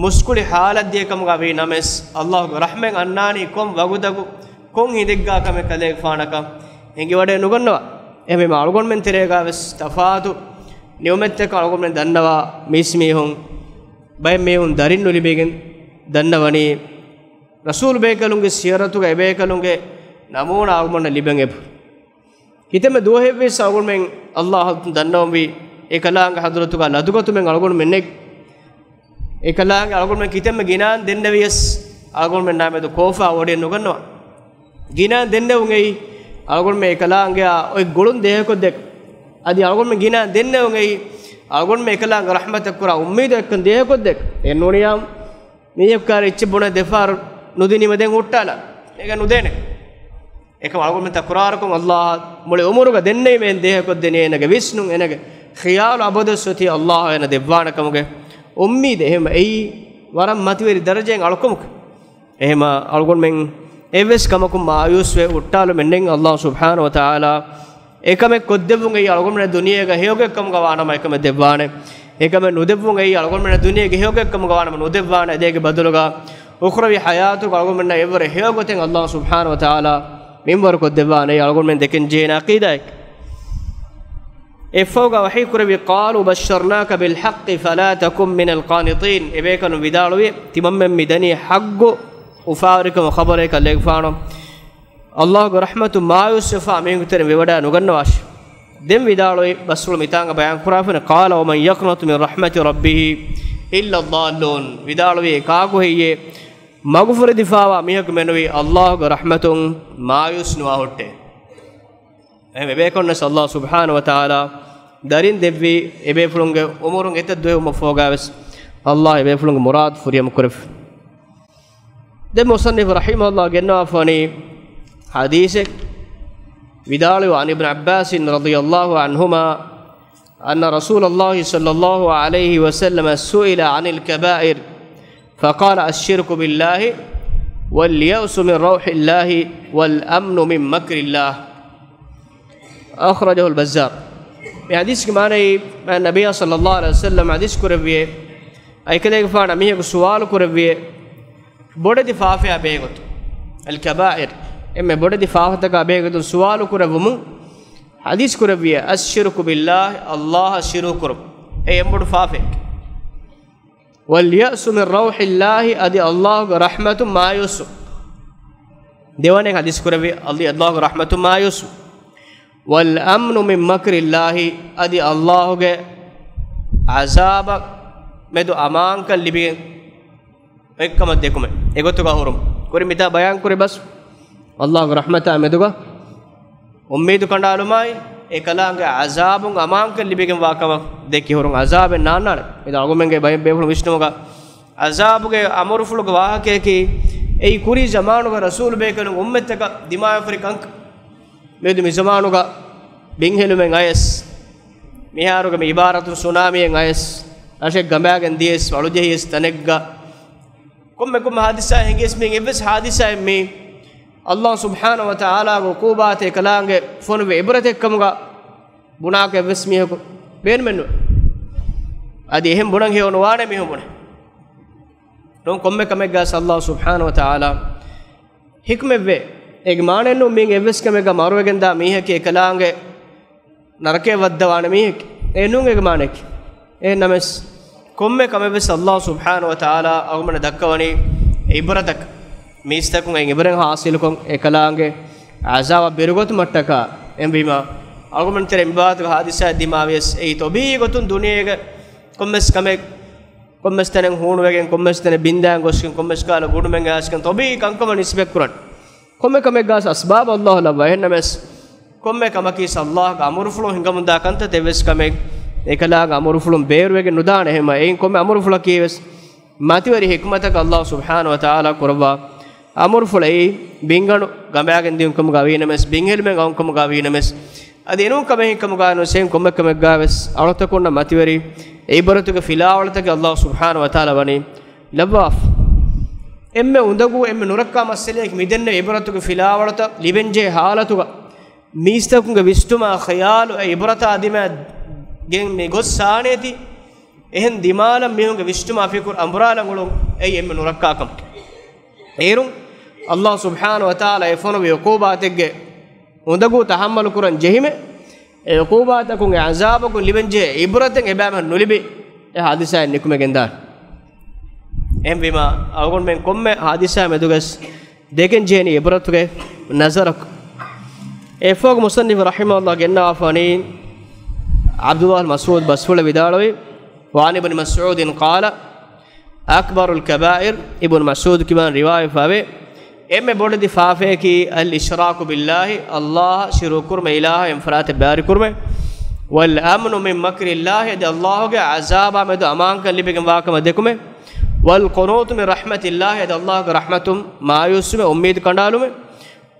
މުސްކުޅި ޙާލަށް ދިޔަ ކަމުގަ ވީ ނަމަވެސް، އައްލާހުގެ ރަޙްމަތް އަންނާނީ ކޮން ވަގުތަކު، ކޮން ހިނދެއްގާ ކަމެއް ކަލޭގެފާނަކަށް ހިނގިވަޑައެއް ނުގަންނަވާ. އެހެންވީމާ އަޅުގަނޑުމެން ތެރޭގާވެސް ތަފާތު ނިޢުމަތްތަކަށް އަޅުގަނޑުމެން ދަންނަވާ މީސްމީހުން، ބައެއް މީހުން ދަރިން ނުލިބިގެން ދަންނަވަނީ، ރަސޫލު ބޭކަލުންގެ ސީރަތުގަ އެބޭކަލުންގެ ނަމޫނާ އަޅުގަނޑަށް ލިބެން އެބަ. ކިތަންމެ ދުވަހެއްވެސް އަޅުގަނޑުމެން އައްލާހު ދަންނަވަންވީ، އެކަލާނގެ ޙަޟްރަތުގަ ލަދުގަތުމެއް އަޅުގަނޑުމެންނެއް، އެކަލާނގެ އަޅުގަނޑުމެން ކިތަންމެ ގިނައިން ދެންނެވިޔަސް، އަޅުގަނޑުމެންނާ މެދު ކޯފާ ވޮޑިއެއް ނުގަންނަވާ. ގިނައިން ދެންނެވުން އެއީ، އަޅުގަނޑުމެން އެކަލާނގެއާ އޮތް ގުޅުން ދޭހަކޮށްދޭކަށް. އަދި އަޅުގަނޑުމެން ގިނައިން ދެންނެވުން އެއީ، އަޅުގަނޑުމެން އެކަލާނގެ ރަޙްމަތަށް ކުރާ އުއްމީދު އެއްކަން ދޭހަކޮށްދޭކަށް. އެ ނޫނިޔާ މީހަކު ކާރި އެއްޗެއް ބުނެ ދެފާރު ނުދިނީމަ ދެން ހުއްޓާލާ. އޭގަ ނުދޭނެ. އެކަމަށް އަޅުގަނޑުމެން ތަކުރާރުކޮށް އައްލާހަށް މުޅި އުމުރުގަ ދެންނެވީމޭ އެން ދޭހަކޮށްދެނީ އޭނަގެ ވިސްނުން، އޭނަގެ ޚިޔާލު އަބަދުވެސް އޮތީ އައްލާހު އޭނަ ދެއްވާނެ ކަމުގެ އުއްމީދެއް. އެހެން އެއީ ވަރަށް މަތިވެރި ދަރަޖައިން އަޅުކަމަކަށް. އެހެމަ އަޅުގަނޑުމެން އެއްވެސް ކަމަކުން މާޔޫސްވެ ހުއްޓާލުމެއް ނެތް. އައްލާހު ސުބްޙާނަހު ވަތަޢާލާ އެކަމެއް ކޮށްދެއްވުން އެއީ އަޅުގަނޑުމެން ދުނިޔޭގަ ހެޔޮގޮތްކަމުގަ ވާނަމަ އެކަމެއް ދެއްވާނެ. އެކަމެއް ނުދެއްވުން އެއީ އަޅުގަނޑުމެން ދުނިޔޭގެ ހެޔޮގޮތްކަމުގަ ވާނަމަ ނުދެއްވާނެ. އެދޭގެ ބަދަލުގަ އުޚްރަވީ ޙަޔާތުގަ އަޅުގަނޑުމެންނަށް އެއްވަރަށް ހެޔޮގޮތެއް އައްލާހު ސުބްޙާނަހު ވަތަޢާލާ މިންވަރު ކޮށްދެއްވާނެ. އެއީ އަޅުގަނޑުމެން ދެކެން ޖެހޭނެ ޢަޤީދާއެއް. އެއަށްފަހުގަ ވަޙީ ކުރެއްވި، "قَالُوا بَشَّرْنَاكَ بِالْحَقِّ فَلَا تَكُن مِّنَ الْقَانِطِينَ." އެބޭކަލުން ވިދާޅުވި، ތިމަންމެން މި ދަނީ ޙައްޤު އުފާވެރިކަމުގެ ޚަބަރެއް ކަލޭގެފާނު. އައްލާހުގެ ރަޙްމަތުން މާޔޫސްވެފާ މީހުންގެ ތެރެއިން ވެވަޑާ ނުގަންނަވާށި. ދެން ވިދާޅުވި، ބަސްފުޅު މިތާނގަ ބަޔާން ކުރާފަ، "قَالَ وَمَن يَقْنَطُ مِن رَّحْمَةِ رَبِّهِ إِلَّا الضَّالُّونَ." ވިދާޅުވި، އެ ކާކު ހެއްޔޭ މަގުފުރެދިފާވާ މީހަކު މެނުވީ އައްލާހުގެ ރަޙްމަތުން މާޔޫސް ނުވާ ހުއްޓޭ؟ އެހެން އެބޭކަލުންނަށް އައްލާހު ސުބްޙާނަހު ވަތަޢާލާ ދަރިން ދެއްވި އެބޭފުޅުންގެ އުމުރުން އެތައް ދުވަހެއް ވުމަށްފަހުގަވެސް އައްލާހު އެބޭފުޅުންގެ މުރާދު ފުރިހަމަ ކުރެއްވި. ދެން މުޞައްނިފު ރަޙިމަހުﷲ ގެންނަވާފަވަނީ ޙަދީޘެއް ވިދާޅުވި، عَنِ ابْنِ عَبَّاسٍ رَضِيَ اللهُ عَنْهُمَا أَنَّ رَسُولَ اللهِ صَلَّى اللهُ عَلَيْهِ وَسَلَّمَ سُئِلَ عَنِ الْكَبَائِرِ فَقَالَ الشِّرْكُ بِاللهِ وَالْيَأْسُ مِن رَّوْحِ اللهِ وَالْأَمْنُ مِن مَّكْرِ اللهِ. أَخْرَجَهُ الْبَزَّارُ. މި ޙަދީޘްގެ މާނައީ، ނަބިއްޔާ ޞައްލައްލާހު ޢަލައިހި ވަސައްލަމަ ޙަދީޘް ކުރެއްވިއޭ، އައިކަލޭގެފާނަށް މީހަކު ސުވާލު ކުރެއްވިއޭ، ބޮޑެތި ފާފައާ ބެހޭގޮތުން. އަލް ކަބާއިރު، އެންމެ ބޮޑެތި ފާފަތަކާ ބެހޭގޮތުން ސުވާލު ކުރެއްވުމުން ޙަދީޘް ކުރެއްވިއޭ، الشِّرْكُ بِاللهِ، އައްލާހަށް ޝިރުކު ކުރުން. އެ އެންމެ ބޮޑު ފާފައެއް. وَالْيَأْسُ مِن رَّوْحِ اللهِ، އަދި އައްލާހުގެ ރަޙްމަތުން މާޔޫސްވުން. ދެވަނައެއް ޙަދީޘް ކުރެއްވި، އަދި އައްލާހުގެ ރަޙްމަތުން މާޔޫސްވުން. وَالْأَمْنُ مِن مَّكْرِ اللهِ، އަދި އައްލާހުގެ ޢަޒާބަށް މެދު އަމާންކަން ލިބިގެން އޮތްކަމަށް ދެކުމެއް. އެގޮތުގަ ހުރުން. ކުރިން މިތާ ބަޔާން ކުރި ބަސް، އައްލާހުގެ ރަޙްމަތާ މެދުގަ އުއްމީދު ކަނޑާލުމާއި، އެކަލާނގެ ޢަޒާބުން އަމާންކަން ލިބިގެން ވާ ކަމަށް ދެއްކި ހުރުން. ޢަޒާބެއް ނާންނާނެ. މިދާ އަޅުގަނޑުމެންގެ ބައެއް ބޭފުޅުން ވިސްނުމުގަ، ޢަޒާބުގެ އަމުރުފުޅުގެ ވާހަކަޔަކީ، އެއީ ކުރީ ޒަމާނުގަ ރަސޫލު ބޭކަލުން އުއްމަތްތަކަށް ދިމާވެފަ ހުރި ކަންކަން. މިއަދު މި ޒަމާނުގަ ބިންހެލުމެއް އަޔަސް، މިހާރުގެ މި ޢިބާރަތުން ސުނާމީއެއް އަޔަސް، ރަށެއް ގަނބާގެން ދިޔަސް، ވަޅުޖެހިޔަސް ތަނެއްގަ، ކޮންމެ ކޮންމެ ޙާދިސާއެއް ހިނގިޔަސް މިއިން އެއްވެސް ޙާދިސާއެއް މީ އައްލާހު ސުބްޙާނަހު ވަތަޢާލާގެ ޢުޤޫބާތެއް އެކަލާނގެ ފޮނުވި ޢިބްރަތެއް ކަމުގަ ބުނާކަށް އެއްވެސް މީހަކު ބޭނުމެއްނުވޭ. އަދި އެހެން ބުނަން ހެޔޮ ނުވާނެ މީހުން ބުނެ. ނޫން ކޮންމެ ކަމެއްގަސް އައްލާހު ސުބްޙާނަހު ވަތަޢާލާ ޙިކްމަތްވޭ. އޭގެ މާނައެއްނޫން މީން އެއްވެސް ކަމެއްގަ މަރުވެގެންދާ މީހަކީ އެކަލާނގެ ނަރަކަޔަށް ވައްދަވާނެ މީހެއް. އެ ނޫން އޭގެ މާނައަކީ. އެހެން ނަމަވެސް، ކޮންމެ ކަމެއްވެސް އައްލާހު ސުބްޙާނަހު ވަތަޢާލާ އަޅުގަނޑަށް ދައްކަވަނީ އެ ޢިބްރަތަކަށް. މީސްތަކުން އެ ޢިބްރަތް ޙާޞިލުކޮށް، އެކަލާނގެ ޢަޒާބަށް ބިރުގަތުމަށްޓަކާ. އެހެންވީމާ، އަޅުގަނޑު ތެރެ މިބާތުގެ ޙާދިސާ ދިމާވިޔަސް، އެއީ ޠަބީޢީ ގޮތުން ދުނިޔޭގެ ކޮންމެސް ކަމެއް، ކޮންމެސް ތަނެއް ހޫނުވެގެން، ކޮންމެސް ތަނެއް ބިންދާން ގޮސްގެން، ކޮންމެސް ކަހަލަ ގުޑުމެއް އައިސްގެން ޠަބީޢީ ކަންކަމަށް ނިސްބަތްކުރަން. ކޮންމެ ކަމެއްގަސް އަސްބާބު އައްލާހު ލައްވާ. އެހެންނަމަވެސް، ކޮންމެ ކަމަކީ އައްލާހުގެ އަމުރުފުޅުން ހިނގަމުންދާ ކަންތައް. އެއްވެސް ކަމެއް އެކަލާނގެ އަމުރުފުޅުން ބޭރުވެގެން ނުދާނެ. އެހެންމަ އެއިން ކޮންމެ އަމުރުފުޅަކީވެސް މަތިވެރި ޙިކްމަތަކަށް އައްލާހު ސުބްޙާނަހު ވަތަޢާލާ ކުރައްވާ އަމުރުފުޅެއް. ބިންގަނޑު ގަނބާގެން ދިޔުން ކަމުގަ ވީނަމަވެސް، ބިންހެލުމެއް އައުން ކަމުގަ ވީނަމަވެސް، އަދި އެނޫން ކަމެއް ހިން ކަމުގަ ނުވެސް، އެހެން ކޮންމެ ކަމެއްގަވެސް އަޅުތަކުންނަށް މަތިވެރި ޢިބްރަތުގެ ފިލާވަޅުތަކެއް އައްލާހު ސުބްޙާނަހު ވަތަޢާލާ ވަނީ ލައްވާފަ. އެންމެ އުނދަގޫ، އެންމެ ނުރައްކާ މައްސަލައަކީ މިދެންނެވި އިބްރަތުގެ ފިލާވަޅުތައް ލިބެންޖެހޭ ހާލަތުގަ މީސްތަކުންގެ ވިސްނުމާ ޚިޔާލު އެ އިބްރަތާ ދިމާ ގެން މި ގޮސް ސާނޭތީ. އެހެން ދިމާލަށް މީހުންގެ ވިސްނުމާ ފިކުރު އަނބުރާލަން އުޅުން އެއީ އެންމެ ނުރައްކާ ކަމެއް. އޭރުން އައްލާހު ސުބްޙާނަހު ވަތަޢާލާ އެ ފޮނުވި ޢުޤޫބާތެއްގެ އުނދަގޫ ތަޙައްމަލު ކުރަން ޖެހިމެ، އެ ޢުޤޫބާތަކުން އެ ޢަޒާބަކުން ލިބެންޖެހޭ އިބްރަތެއް އެބައިމީހުން ނުލިބި އެ ޙާދިސާއިން ނިކުމެގެންދާނެ. އެހެންވީމާ، އަޅުގަނޑުމެން ކޮންމެ ޙާދިސާއެއް މެދުގަސް ދެކެން ޖެހެނީ ޢިބްރަތުގެ ނަޒަރަކު. އެއަށްފަހު މުޞައްނިފު ރަޙިމަހުﷲ ގެންނަވާފާނީ، ޢަބްދުﷲ މަސްޢޫދު ބަސްފުޅަށް ވިދާޅުވި، وعن ابن مسعود قال، أكبر الكبائر، އިބްނު މަސްޢޫދު ކިބާން ރިވާޔަތްވެފަވޭ، އެންމެ ބޮޑެތި ފާފަޔަކީ، الإشراك بالله، އައްލާހަށް ޝިރުކު ކުރުމެ، އިލާހަށް އެންފަރާތެއް ބައިވެރިކުރުމެ، والأمن من مكر الله، އަދި އައްލާހުގެ ޢަޒާބާ މެދު އަމާންކަން ލިބިގެން ވާކަމަށް ދެކުމެ، والقنوط من رحمة الله، އަދި އައްލާހުގެ ރަޙްމަތުން މާޔޫސްވުމެ، އުއްމީދު ކަނޑާލުމެ،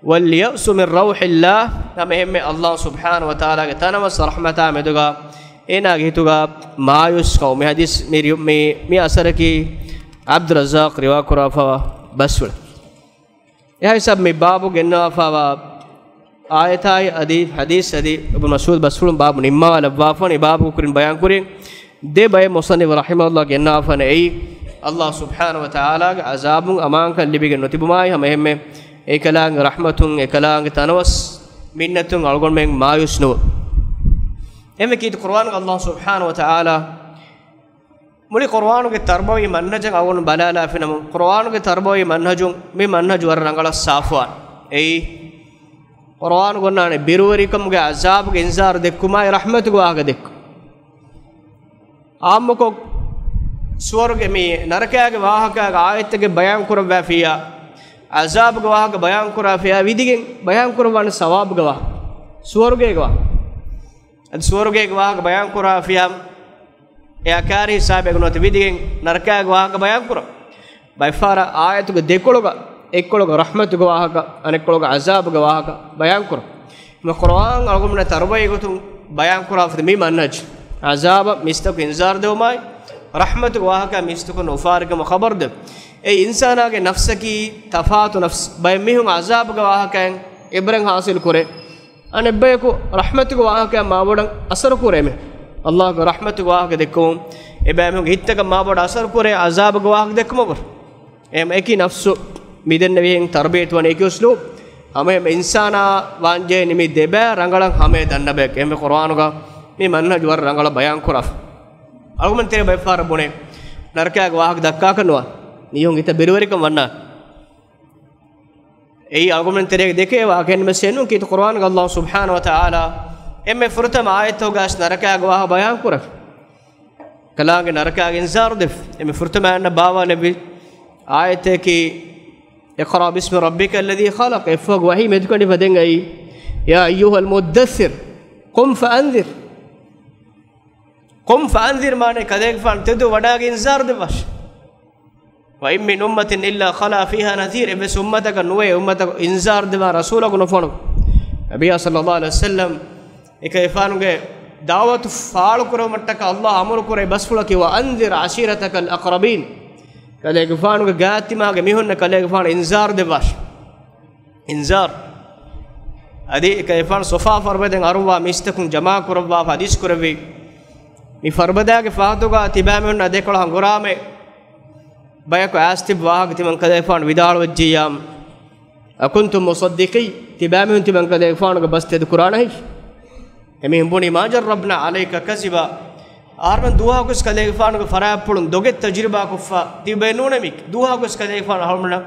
واليأس من روح الله، ހަމައެހެންމެ އައްލާހު ސުބްޙާނަހު ވަތަޢާލާގެ ތަނަވަސް ރަޙްމަތާ މެދުގަ އޭނާގެ ހިތުގަ މާޔޫސްކަން. މި ޙަދީޘް މި ރި-، މި، މި އަސަރަކީ ޢަބްދުއްރައްޒާޤް ރިވާކުރާފަވާ ބަސްފުޅެއް. އެހާ ހިސާބު މި ބާބު ގެންނަވާފަވާ އާޔަތާއި އަދި ޙަދީޘް އަދި އިބްނު މަސްޢޫދު ބަސްފުޅުން ބާބު ނިންމަވާލައްވާފަން. އެ ބާބުގެ ކުރިން ބަޔާންކުރިން ދެ ބައެއް މުޞައްނިފު ރަޙިމަހުﷲ ގެންނަވާފަން. އެއީ، އައްލާހު ސުބްޙާނަހު ވަތަޢާލާގެ ޢަޒާބުން އަމާންކަން ލިބިގެން ނުތިބުމާއި، ހަމައެހެންމެ އެކަލާނގެ ރަޙްމަތުން، އެކަލާނގެ ތަނަވަސް މިންނަތުން އަޅުގަނޑުމެން މާޔޫސް ނުވުން. އެންމެ ކީރިތި ޤުރުއާނުގަ އައްލާހު ސުބްޙާނަހު ވަތަޢާލާ މުޅި ޤުރުއާނުގެ ތަރުބަވީ މަންހަޖަށް އަޅުގަނޑު ބަލާލާފިނަމަ، ޤުރުއާނުގެ ތަރުބަވީ މަންހަޖުން މި މަންހަޖު ވަރަށް ރަނގަޅަށް ސާފުވާނެ. އެއީ، ޤުރުއާނު ގޮންނާނެ ބިރުވެރިކަމުގެ ޢަޒާބުގެ އިންޒާރު ދެއްކުމާއި، ރަޙްމަތުގެ ވާހަކަ ދެއްކުން. ޢާއްމުކޮށް، ސުވަރުގެ މި ނަރަކައިގެ ވާހަކައިގެ އާޔަތެއްގެ ބަޔާން ކުރައްވާފިއްޔާ، ޢަޒާބުގެ ވާހަކަ ބަޔާން ކުރާފިއްޔާ، ވިދިގެން ބަޔާން ކުރައްވާނެ ސަވާބުގެ ވާހަކަ، ސުވަރުގޭގެ ވާހަކަ. އަދި ސުވަރުގޭގެ ވާހަކަ ބަޔާން ކުރާފިއްޔާ، އެއާ ކާރި ހިސާބެއްގަ ނުވަތަ ވިދިގެން ނަރަކައިގެ ވާހަކަ ބަޔާން ކުރަން. ބައެއްފަހަރަށް އާޔަތުގެ ދެކޮޅުގަ، އެއްކޮޅުގަ ރަޙްމަތުގެ ވާހަކަ، އަނެއްކޮޅުގަ ޢަޒާބުގެ ވާހަކަ ބަޔާން ކުރަން. މި ޤުރުއާން އަޅުގަނޑުމެންނަށް ތަރުބަވީ ގޮތުން ބަޔާން ކުރާފަދަ މި މަންހަޖު. ޢަޒާބަށް މީސްތަކު އިންޒާރު ދެވުމާއި، ރަޙްމަތުގެ ވާހަކަ މީސްތަކުން އުފާވެރިކަމަށް ޚަބަރު ދެ. އެ އިންސާނާގެ ނަފްސަކީ ތަފާތު ނަފްސް. ބައެއް މީހުން ޢަޒާބުގެ ވާހަކައިން ޢިބްރަތް ޙާޞިލު ކުރޭ. އަނެއްބަޔަކު ރަޙްމަތުގެ ވާހަކައިން މާބޮޑަށް އަސަރު ކުރޭމެ. އައްލާހުގެ ރަޙްމަތުގެ ވާހަކަ ދެއްކުމުން އެބައިމީހުންގެ ހިތްތަކަށް މާބޮޑަށް އަސަރު ކުރޭ ޢަޒާބުގެ ވާހަކަ ދެއްކުމަށްވުރެ. އެހެން އެކި ނަފްސު މިދެންނެވިހެން ތަރުބިޔަތު ވަނީ އެކި އުސްލޫބު. ހަމައެހެން އިންސާނާ ވާންޖެހެނީ މި ދެބައި ރަނގަޅަށް ހަމަޔަށް ދަންނަ ބަޔަކަށް. އެހެންވެ ޤުރުއާނުގަ މި މަންހަޖު ވަރަށް ރަނގަޅަށް ބަޔާން ކުރާފަ. އަޅުގަނޑުމެން ތެރޭ ބައެއްފަހަރަށް ބުނޭ، ނަރަކައިގެ ވާހަކަ ދައްކާކަށް ނުވާ. މީހުން ހިތަށް ބިރުވެރިކަން ވަންނާނެ. އެއީ އަޅުގަނޑުމެން ތެރޭގަ ދެކޭ ވާހަކައެއް ނަމަ އެއްނޫން. ކީރިތި ޤުރުއާނުގަ އައްލާހު ސުބްޙާނަހު ވަތަޢާލާ އެންމެ ފުރަތަމަ އާޔަތުގަ ނަރަކައިގެ ވާހަކަ ބަޔާން ކުރަން. ކަލާނގެ ނަރަކައިގެ އިންޒާރު ދެ. އެންމެ ފުރަތަމަ އަންނަ ބާވާލެއްވި އާޔަތަކީ، اقرأ باسم ربك الذي خلق. އެއަށްފަހު ވަޙީ މެދުކަނޑި ފަދައިން އައީ، يا أيها المدثر قم فأنذر. قم فأنذر މާނަ ކަލޭގެފާނު ތެދު ވަޑާގެ އިންޒާރު ދެއްވާށި. وإن من أمة إلا خلا فيها نذير. އެއްވެސް އުއްމަތަކަށް ނުވޭ، އުއްމަތަކު އިންޒާރު ދެއްވާ ރަސޫލަކު ނުފޮނު. ނަބިއްޔާ ޞައްލައްލާހު ޢަލައިހި ވަސައްލަމް އެކަލޭގެފާނުގެ ދަޢުވަތު ފާޅުކުރުމަށްޓަކާ އައްލާހު އަމުރު ކުރެއްވި ބަސްފުޅަކީ، وأنذر عشيرتك الأقربين. ކަލޭގެފާނުގެ ގާތްތިމާގެ މީހުންނަށް ކަލޭގެފާނު އިންޒާރު ދެއްވާށި. އިންޒާރު. އަދި އެކަލޭގެފާނު ޞަފާ ފަރުބަދައިން އަރުއްވާ މީސްތަކުން ޖަމާ ކުރައްވާފަ ޙަދީޘް ކުރެއްވި. މި ފަރުބަދައިގެ ފަހަތުގަ ތިބާމީހުންނާ ދެކޮޅަށް ހަނގުރާމަ ބަޔަކު އައިސް ތިބި ވާހަކަ ތިމަން ކަލޭގެފާނު ވިދާޅުވެއްޖިއްޔާ، أكنتم مصدقين؟ ތިބާމީހުން ތިމަން ކަލޭގެފާނުގެ ބަސް ތެދު ކުރާނަހީ؟ އެމީހުން ބުނީ، ما جربنا عليك كذبا. އަހަރުމެން ދުވަހަކުވެސް ކަލޭގެފާނުގެ ފަރާތްޕުޅުން ދޮގެއް ތަޖުރިބާކޮށްފަ ތިބެ ނޫނޭ މީ. ދުވަހަކުވެސް ކަލޭގެފާނު އަހަރުމެންނަށް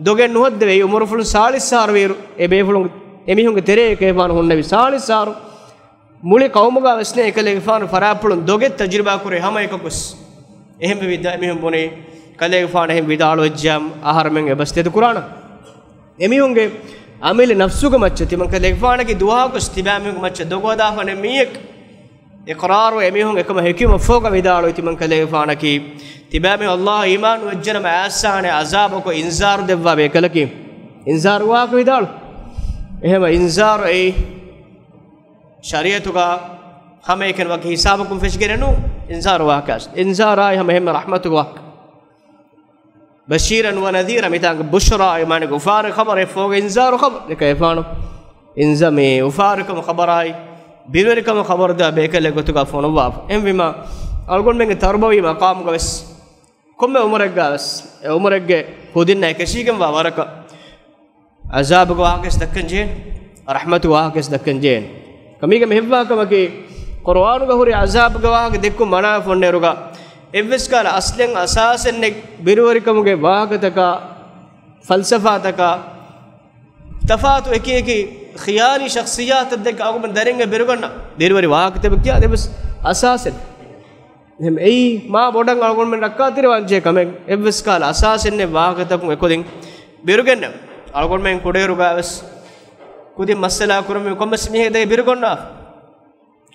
ދޮގެއް ނުހައްދެވޭ. އެއީ އުމުރުފުޅުން ސާޅީސް އަހަރު ވިއިރު އެ ބޭފުޅުން އެމީހުންގެ ތެރޭ އެކަލޭގެފާނު ހުންނެވި ސާޅީސް އަހަރު. މުޅި ޤައުމުގަ ވެސް ނެތް އެކަލޭގެފާނު ފަރާތްޕުޅުން ދޮގެއް ތަޖުރިބާ ކުރޭ ހަމަ އެކަކުވެސް. އެހެންވެ ވިދާ، އެމީހުން ބުނީ، ކަލޭގެފާނު އެހެން ވިދާޅުވެއްޖިއްޔާ އަހަރުމެން އެބަސް ތެދު ކުރާނަ. އެމީހުންގެ އަމިއްލަ ނަފްސުގެ މައްޗަށް ތިމަން ކަލޭގެފާނަކީ ދުވަހަކުވެސް ތިބާމީހުންގެ މައްޗަށް ދޮގު ހަދާފަ ނެތް މީހެއް. އިޤްރާރު އެމީހުން އެކަމަށް ހެކިވުމަށްފަހުގަ ވިދާޅުވި ތިމަން ކަލޭގެފާނަކީ، ތިބާމީހުން އައްލާހަށް އީމާން ވެއްޖެނަމަ އައިސާނެ ޢަޒާބަކުން އިންޒާރު ދެއްވާ ބޭކަލަކީ. އިންޒާރު ވާހަކަ ވިދާޅު. އެހެންވެ އިންޒާރު އެއީ ޝަރީޢަތުގަ ހަމައެކަނި ވަކި ހިސާބަކުން ފެށިގެނެއް ނޫން. އިންޒާރު ވާހަކަ، އިންޒާރާއި ހަމަ އެހެންމެ ރަޙްމަތުގެ ވާހަކަ. ބަޝީރަން ވަ ނަޛީރަ، މިތާނގެ ބުޝްރާ އޭ މާނައީ އުފާވެރި ޚަބަރު، އެއަށް ފަހުގަ އިންޒާރު ޚަބަރު ދެކެވޭ. އެފާނު އިންޒާ މި އުފާވެރިކަމު ޚަބަރާއި ބިރުވެރިކަމު ޚަބަރު ދާ ބޭކަލެއް ގޮތުގަ ފޮނުއްވާފަ. އެހެންވީމާ، އަޅުގަނޑުމެންގެ ތަރުބަވީ މަޤާމުގަވެސް ކޮންމެ އުމުރެއްގަވެސް އެ އުމުރެއްގެ ކުދިންނަށް އެކަށީގެންވާ ވަރަކަށް ޢަޒާބުގެ ވާހަކަވެސް ދައްކަން ޖެހޭނެ، ރަޙްމަތުގެ ވާހަކަވެސް ދައްކަން ޖެހޭނެ. ކަމީގެ މި ހެއްވާކަމަކީ، ޤުރުއާނުގަ ހުރި ޢަޒާބުގެ ވާހަކަ ދެއްކުން މަނާވެފަ އޮންނައިރުގަ، އެއްވެސް ކަހަލަ އަސްލެއް އަސާސެއް ނެތް ބިރުވެރިކަމުގެ ވާހަކަތަކާ، ފަލްސަފާތަކާ، ތަފާތު އެކި އެކި ޚިޔާލީ ޝަޚްޞިއްޔާތެއް ދެއްކި އަޅުގަނޑުމެން ދަރިންގެ ބިރުގަންނަ ބިރުވެރި ވާހަކަތަކެއް ކިޔާ އެއްވެސް އަސާސެއް. އެހެން އެއީ މާ ބޮޑަށް އަޅުގަނޑުމެން ރައްކާތެރިވާން ޖެހޭ ކަމެއް. އެއްވެސް ކަހަލަ އަސާސެއް ނެތް ވާހަކަތަކުން އެކުދިން ބިރުގެންނަ އަޅުގަނޑުމެން ކުޑައިރުގަވެސް ކުދިން މައްސަލާ ކުރަމުން ކޮންމެސް މީހެއް ދެކެ ބިރުގަންނާ.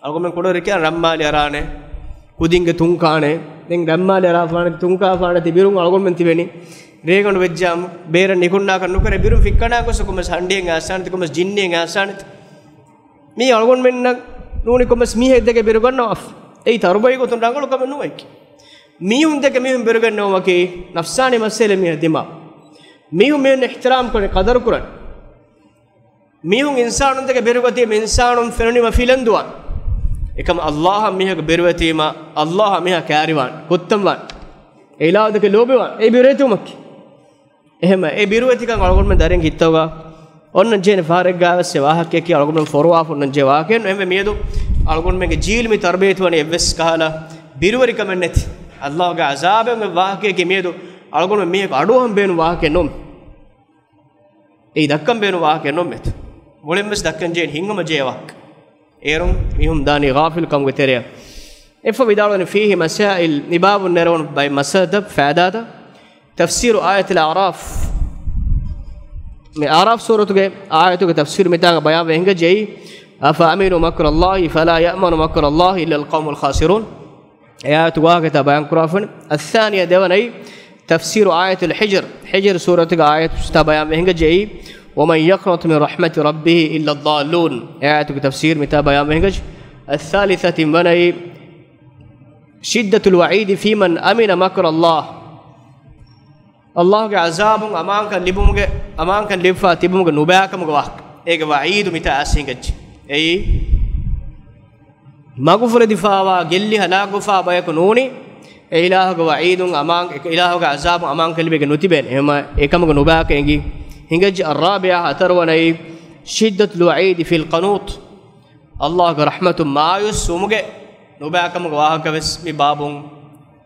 އަޅުގަނޑުމެން ކުޑައިރު ކިޔާ ރަންމާލި އަރާނެ، ކުދިންގެ ތުން ކާނެ. ދެން ރަންމާލި އަރާފާނެ، ތުން ކާފާނެ ތި ބިރުން އަޅުގަނޑުމެން ތިބެނީ. ރޭގަނޑު ވެއްޖާމު ބޭރަށް ނިކުންނާކަށް ނުކުރޭ، ބިރުން ފިއްކަނާ ގޮސް ކޮންމެސް ހަނޑިއެއް އައިސާނެތި، ކޮންމެސް ޖިންނިއެއް އައިސާނެތި. މީ އަޅުގަނޑުމެންނަށް ނޫނީ ކޮންމެސް މީހެއް ދެކެ ބިރުގަންނަވާފަ. އެއީ ތަރުބަވީ ގޮތުން ރަނގަޅު ކަމެއް ނޫން އެކީ. މީހުން ދެކެ މީހުން ބިރުގަންނަވުމަކީ ނަފްސާނީ މައްސަލަ މީހަށް ދިމާ. މީހުން މީހުން އިޙްތިރާމް ކުރަން، ޤަދަރު ކުރަން. މީހުން އިންސާނުން ދެކެ ބިރުގަތީމަ އިންސާނުން ފެނުނީމަ ފިލަން ދުވާން. އެކަމަ ﷲ އަށް މީހަކު ބިރުވެތީމަ ﷲ އަށް މީހާ ކާރިވާން، ކުއްތަންވާން. އެ އިލާހު ދެކެ ލޯބިވާން. އެ ބިރުވެތިވުމަކީ. އެހެންމަ އެ ބިރުވެތިކަން އަޅުގަނޑުމެން ދަރިން ހިތަށް އޮންނަން ޖެހޭނެ ފަހަރެއްގަވެސް އެ ވާހަކައަކީ އަޅުގަނޑުމެން ފޮރުވާފަ އޮންނަން ޖެހޭ ވާހަކައެއް ނޫން. އެހެންވެ މިއަދު އަޅުގަނޑުމެންގެ ޖީލު މި ތަރުބިޔަތުވަނީ އެއްވެސް ކަހަލަ ބިރުވެރިކަމެއް ނެތި، ﷲ ގެ ޢަޒާބެއް އޮތް ވާހަކައަކީ. މިއަދު އަޅުގަނޑުމެން މީހަކު އަޑުއަހަން ބޭނުން ވާހަކައެއް ނޫން. އެއީ ދައްކަން ބޭނުން ވާހަކައެއް ނޫން މިއަދު. މުޅިންވެސް ދައްކަން ޖެހޭނެ ހިތްހަމަ ޖެހޭ ވާހަކަ. އޭރުން މީހުން ދާނީ ޣާފިލް ކަމުގެ ތެރެއަށް. އެއްފަ ވިދާޅުވަނީ، فيه مسائل، މި ބާބުން ނެރެވުނު ބައެއް މައްސަލަތައް ފައިދާތައް. تفسير آية الأعراف. މި އަޢުރާފް ސޫރަތުގެ އާޔަތުގެ ތަފްސީރު މިތާނގަ ބަޔާންވެ ހިނގައްޖެއީ، أفأمنوا مكر الله فلا يأمن مكر الله إلا القوم الخاسرون. އެ އާޔަތު ވާހަކަތައް ބަޔާން ކުރާފަން. الثانية، ދެވަނައީ، تفسير آية الحجر، ޙިޖްރު ސޫރަތުގެ އާޔަތުތައް ބަޔާންވެ ހިނގައްޖެއީ، ومن يقنط من رحمة ربه إلا الضالون. އެ އާޔަތުގެ ތަފްސީރު މިތާ ބަޔާންވެ ހިނގައްޖެ. الثالثة، ތިންވަނައީ، شدة الوعيد في من أمن مكر الله. ﷲ ގެ ޢަޒާބުން އަމާންކަން ލިބުމުގެ، އަމާންކަން ލިބިފާ ތިބުމުގެ ނުބައިކަމުގެ ވާހަކަ. އޭގެ ވަޢީދު މިތާ އައިސް ހިނގައްޖެ. އެއީ، މަގުފުރެދިފާވާ ގެއްލި ހަލާކުވެފާ ބަޔަކު ނޫނީ، އެ އިލާހުގެ ވަޢީދުން އަމާން، އެ އިލާހުގެ ޢަޒާބުން އަމާންކަން ލިބެގެން ނުތިބޭނެ. އެހެންމަ އެކަމުގެ ނުބައިކަން އެނގި ހިނގައްޖެ. الرابعة، ހަތަރުވަނައީ، شدة الوعيد في القنوط. ﷲ ގެ ރަޙްމަތުން މާޔޫސް ވުމުގެ ނުބައިކަމުގެ ވާހަކަ ވެސް މި ބާބުން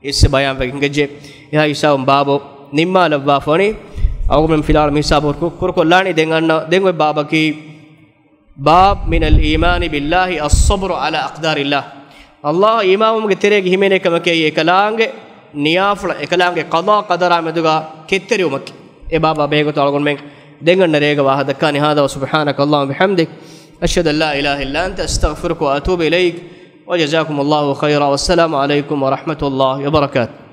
އިސް ބަޔާންވެ ހިނގައްޖެ. އެހާ ހިސާބުން ބާބު ނިންމާލައްވާފަ ވަނީ. އަޅުގަނޑުމެން ފިލާވަޅު މި ހިސާބު ކުރު-، ކުރުކޮށްލާނީ. ދެން އަންނަ، ދެން އޮތް ބާބަކީ، باب من الإيمان بالله الصبر على أقدار الله. ﷲ އަށް އީމާންވުމުގެ ތެރޭގަ ހިމެނޭ ކަމަކީ އެކަލާނގެ ނިޔާފުޅަށް، އެކަލާނގެ ޤަޟާ ޤަދަރާ މެދުގަ ކެތްތެރިވުމަކީ. އެ ބާބާ ބެހޭގޮތުން އަޅުގަނޑުމެން ދެން އަންނަ ރޭގަ ވާހަކަ ދައްކާނީ. هذا وسبحانك اللهم وبحمدك، أشهد أن لا إله إلا أنت، أستغفرك وأتوب إليك، وجزاكم الله خيرا، والسلام عليكم ورحمة الله وبركاته.